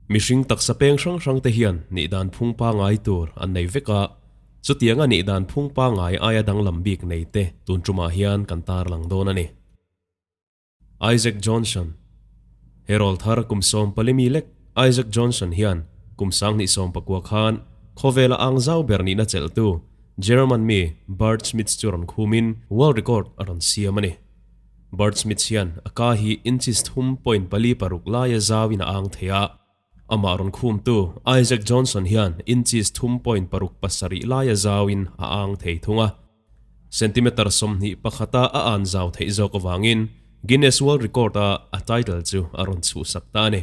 Mihring taksa peng hrang hrang te hian nih dan phung pangai tur an nei vek a, chutianga nih dan phung pangai aia danglam bik nei te tun tumah hian kan tarlang dawn a ni. Isaac Johnson He rawl thar kum 14 mi lek Isaac Johnson hian kum 2019 khan khawvela ang zau ber nihna chelhtu German mi Bert Smith chu rawn khumin world record a rawn siam a ni. Bert Smith hian a ka hi inches 3.46 laia zauin a ang thei a. Amah rawn khumtu Isaac Johnson hian inches 3.67 laia zauin a ang thei thung a. Centimeter 21 a an zau theih zawk awangin Guinness World Record a a title chu a rawn chhuhsak ta a ni.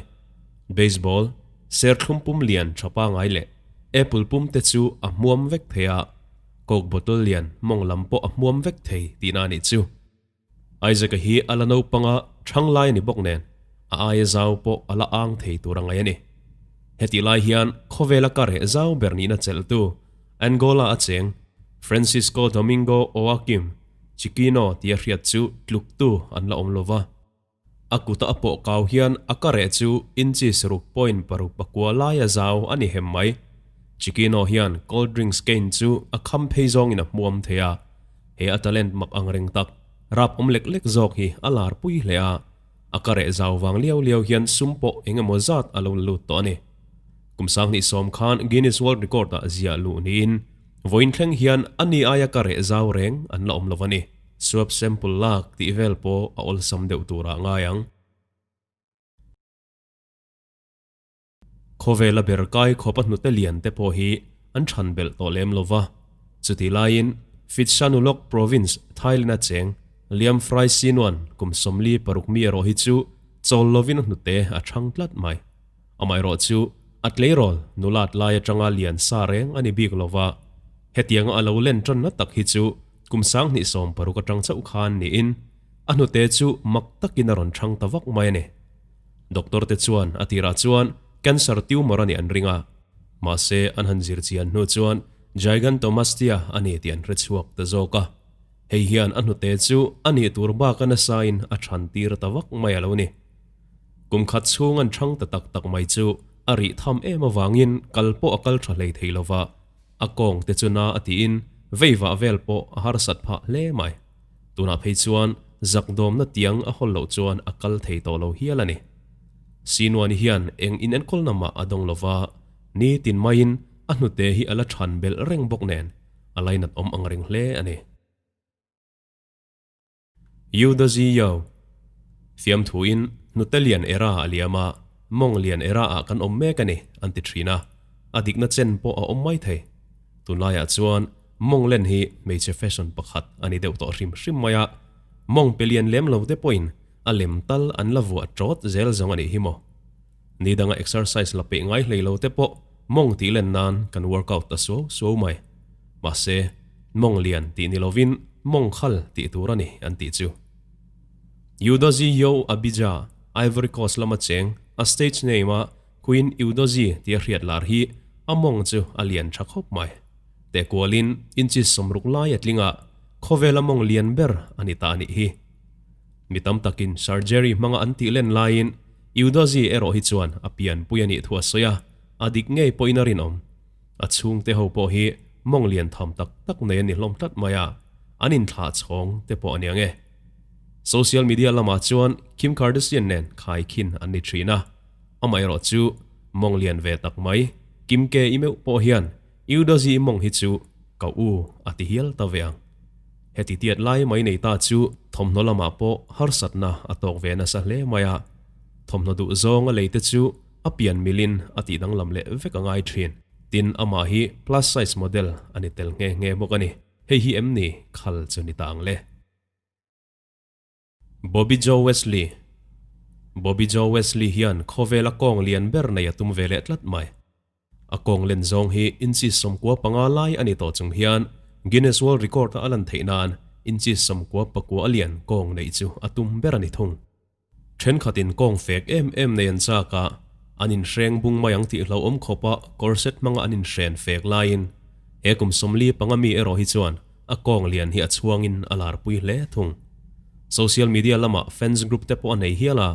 Baseball, serthlum pum lian tha pangai leh apple pum te chu a hmuam vek thei a, Coke bottle lian mawng lam pawh a hmuam vek thei tihna a nih chu. Isaac-a hi a la naupanga thang lai a ni bawk nen, a aia zau pawh a la ang thei tur a ngaih a ni. Hetih lai hian khawvela ka reh zau ber nihna chelhtu Angola a cheng Francisco Domingo Oakim Chiquinho tia hriat chu tluktu an la awm lo va. A kuta a pawh kau hian a ka reh chu inches 6.69 laia zau a ni hem mai. Chiquinho hian cold drinks cane chu a kham phei zawngin a hmuam thei a. He a talent mak ang reng tak, rap awm lek lek zawk hi a lar pui hle a. A ka reh zau vang liau liau hian sum pawh eng emaw zat a lo la lut tawh a ni. Kum 2010 khan Guinness World Record ah ziah luh niin vawiin thleng hian a ni aia ka reh zau reng an la awm lo a ni. Swab sample lak tih vel pawh a awlsam deuh turah ngai ang. Khawvela ber kai khawpa hnute lian te pawh hi an chhan belh tawh lem lo va. Chutih laiin Phitsanulok Province, Thailand a cheng Liam Frai Sinuan kum 46 mi erawh hi chu chawl lovin a hnute a chhang tlat mai. Amaherawh chu a tleirawl nulat lai atanga lian sa reng a ni bik lo va. Hetianga a lo len tanna tak hi chu kum 2016 atang chauh khan niin a hnute chu mak takin a rawn chhang ta vak mai a ni. Doctor te chuan a tirah chuan cancer tumor a nih an ring a, mahse an han zir chian hnu chuan gigantomastia a ni tih an hre chhuak ta zawk a. Hei hian a hnute chu a nih tur baka nasain a chhan tir ta vak mai a lo ni. Kum khat chhung an chhang ta tak tak mai chu a rih tham em avangin kal pawh a kal tha hlei thei lova, a kawng te chu na a tiin veivah vel pawh a harsat phah hle mai. Tunah phei chuan zakdawmna tiang a hawl loh chuan a kal thei tawh lo hial a ni. Sinuani hian eng in enkawlna mah a dawng lova, nitin maiin a hnute hi a la chhan belh reng bawk nen a lainat awm ang reng hle a ni. Yudazi Yao Fiamthuin hnute lian era a liam a, mawng lian era ah kan awm mek a ni an ti thin a, a dikna chen pawh a awm mai thei. Tunlaiah chuan mawng len hi hmeichhe fashion pakhat a ni deuh tawh hrim hrim mai a, mawng pe lian lem lo te pawhin a lem tal an la vuah tawt zel zawng a nih hi maw. Ni danga exercise la peih ngai hlei lo te pawh mawng tih len nan kan workout ta suau suau mai. Mahse, mawng lian tih ni lovin mawng khal tih tur a ni an tih chu. Eudozi Yo Abija, Ivory Coast lama cheng, a stage name a Queen Eudozi tia hriat lar hi a mawng chu a lian tha khawp mai. Teh kualin inches 60 lai a tling a, khawvela mawng lian ber a ni ta a nih hi. Mi tam takin surgery hmanga an tih len laiin Eudozi erawh hi chuan a pianpui a nih thu a sawi a, a dik ngei pawhin a rinawm. A chhungte ho pawh hi mawng lian tham tak tak nei a ni hlawm tlat mai a, an inthlah chhawng te pawh a niang e. Social media lamah chuan Kim Kardashian nen khaikhin an ni thin a, amaherawh chu mawng lian ve tak mai Kim K i meuh pawh hian Eudozi i mawng hi chu ka u a ti hial ta ve ang. Heti tiat lai mai nei ta chu thawmhnaw lamah pawh harsatna a tawk ve nasa hle mai a, thawmhnaw duh zawng a lei te chu a pian milin a tih danglam leh vek a ngai thin. Tin, amah hi plus size model a ni tel nghe nghe bawk a ni. Hei hi em ni khal chu ni ta ang le. Bobby Joe Wesley Bobby Joe Wesley hian khawvela kawng lian ber nei a tum ve leh tlat mai. A kawng len zawng hi inches 95 lai a ni tawh chung hian Guinness World Record a lan theih nan inches 99 a lian kawng neih chu a tum ber a ni thung. Thenkhatin kawng fek em em nei an chak a, an inhreng bung mai ang tih hlauhawm khawpa corset hmanga an inhren fek laiin he kum 45 mi erawh hi chuan a kawng lian hi a chhuangin a larpui hle thung. Social media lamah fans group te pawh a nei hial a,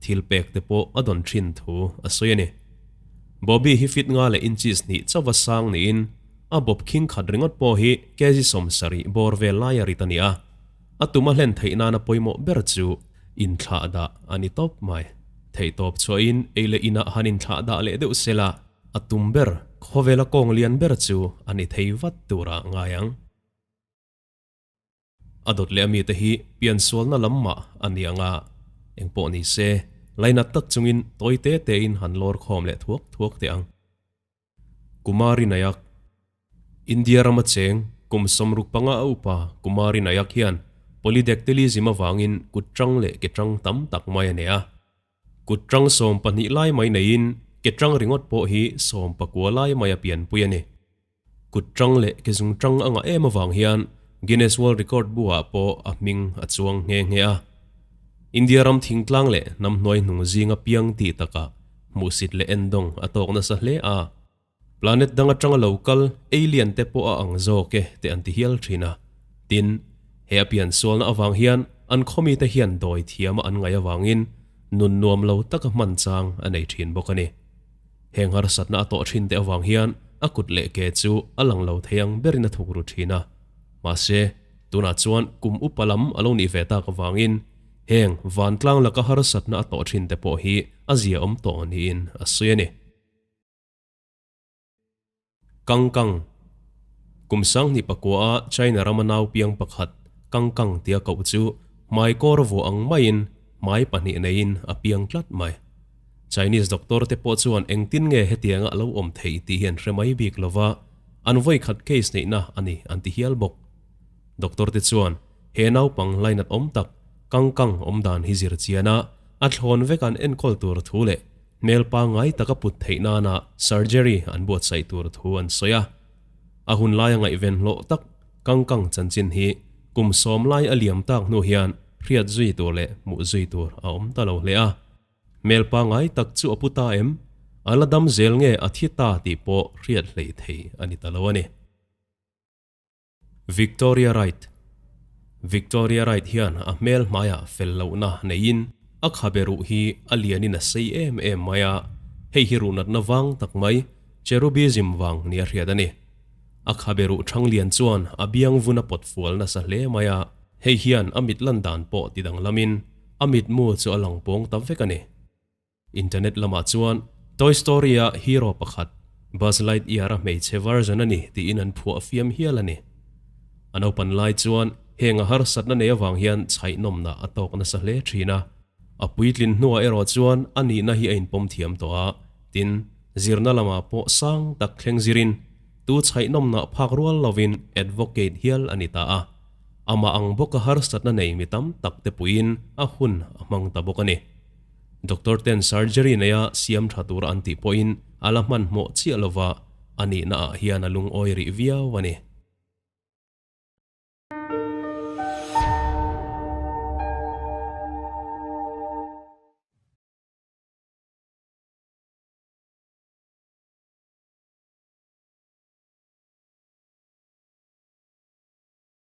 thil pek te pawh a dawn thin thu a sawi a ni. Bobby hi feet nga leh inches hnih chauva sang niin a bawp khing khat ringawt pawh hi kg 70 bawr vel laia rit a ni a. A tum a hlen theih nana pawimawh ber chu inthlah dah a ni tawp mai. Theihtawp chhuahin ei leh inah han inthlah dah leh deuh sela a tum ber khawvela kawng lian ber chu a ni thei vat turah ngai ang. A dawt leh a mite hi piansualna lam mah a ni ang a, engpawh ni se, lainat tak chungin tawi te tein han lawr khawm leh thuak thuak teh ang. Kumari Nayak, India rama cheng kum 65 a upa Kumari Nayak hian polydactylism avangin kut tang leh ke tang tam tak mai a nei a. Kut tang 12 lai mai neiin ke tang ringawt pawh hi 19 lai mai a pianpui a ni. Kut tang leh ke zung tang a ngah em avang hian Guinness World Record bu-ah pawh a hming a chuang nghe nghe a. India ram thingtlang leh hnam hnuai hnung zinga piang tih takah hmuhsit leh endawng a tawk nasa hle a. Planet dang atanga lo kal alien te pawh a ang zawk e te an ti hial thin a. Tin, he a piansualna avang hian an khawmite hian dawi thiama an ngaih avangin nun nuam lo taka hman chang a nei thin bawk a ni. Heng harsatna a tawh thin te avang hian a kut leh ke chu a lang lo thei ang berin a thuk ru thin a. Mahse, tunah chuan kum upa lam a lo nih ve tak avangin heng vantlang laka harsatna a tawh thin te pawh hi a zia awm tawh niin a sawi a ni. Kang Kang, Kum 2009 a China rama nau piang pakhat Kang Kang tia koh chu hmai kawr vuah ang maiin hmai pahnih neiin a piang tlat mai. Chinese doctor te pawh chuan engtin nge hetianga a lo awm theih tih hi an hre mai bik lova, an vawikhat case neihna a ni an ti hial bawk. Doctor te chuan he naupang lainat awm tak Kang Kang awm dan hi zir chian a, a thlawn vek an enkawl tur thu leh Hmel pangngai taka put theih nana surgery an buatsaih tur thu an sawi a. A hun laia ngaihven hlawh tak Kang Kang chanchin hi kum 10 lai a liam tak hnu hian hriat zui tur leh hmuh zui tur a awm ta lo hle a. Hmel pangngai tak chu a pu ta em? A la dam zel nge a thi ta tih pawh hriat hleih thei a ni ta lo a ni. Victoria Wright Victoria Wright hian a hmel hmaiah fel lohna neiin a khabe ruh hi a lianin a sei em em mai a, hei hi ruhnatna vang tak mai, cherubism vang nia hriat a ni. A khabe ruh thang lian chuan a biang vun a pawt fual nasa hle mai a, hei hian a mit lan dan pawh tidanglamin a mitmu chu a lang pawng ta vek a ni. Internet lamah chuan Toy Story-a hero pakhat, Buzz Lightyear-a hmeichhe version a ni tiin an phuah fiam hial a ni. A naupan lai chuan heng a harsatna nei avang hian chhaihnawmna a tawk nasa hle thin a. A puitlin hnuah erawh chuan a nihna hi a inpawm thiam tawh a, tin, zirna lamah pawh sang tak thleng zirin tu chhaihnawmna phak rual lovin advocate hial a ni ta a. Amah ang bawka harsatna nei mi tam tak te puiin a hun a hmang ta bawk a ni. Doctor ten surgery neia siam tha tur an tih pawhin a la hmanhmawh chiah lova, a nihna ah hian a lungawi rih viau a ni.